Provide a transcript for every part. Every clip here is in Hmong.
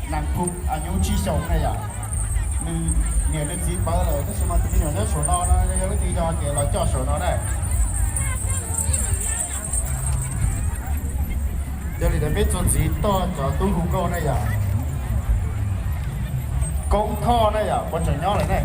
Nas Khu, a, nyuj tsib xyoos na yom. Nws niam nws txiv pawv lawm tab sis mas tus me nyuam nyob saum no no yog leej twg yog ces los coj saum no na. Yog li ntawd peb txuas ntxiv tuaj cov tub hu nkauj na yom. Koob Thoj na yom, puas tseem nyob lawm ne?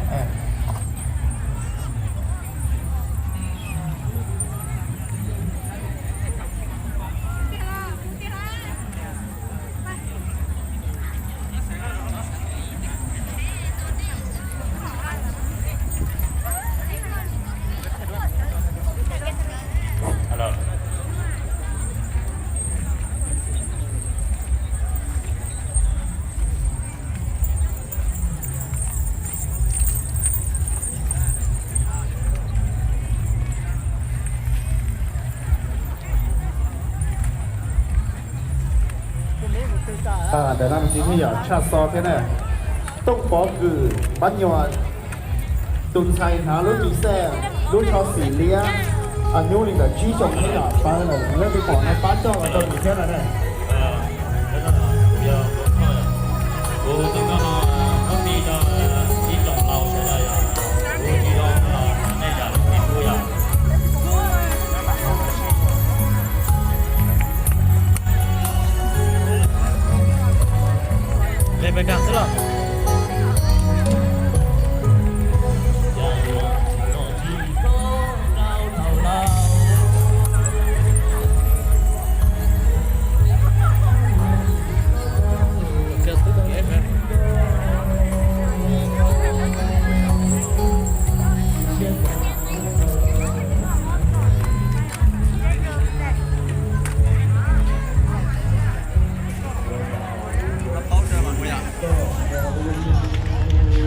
Ntawm no txiv yog tshaj xo thiab na. Tooj Pov Kws Pab Nyuam, tus ntxhais hnav lub mis xej, lub tsho xim liab, a, nyuj li ntawm tsib xyoos thiab yom, pawv lawm, leej twg pom no pab coj los rau nws thiab na. Li pes dag xwb los.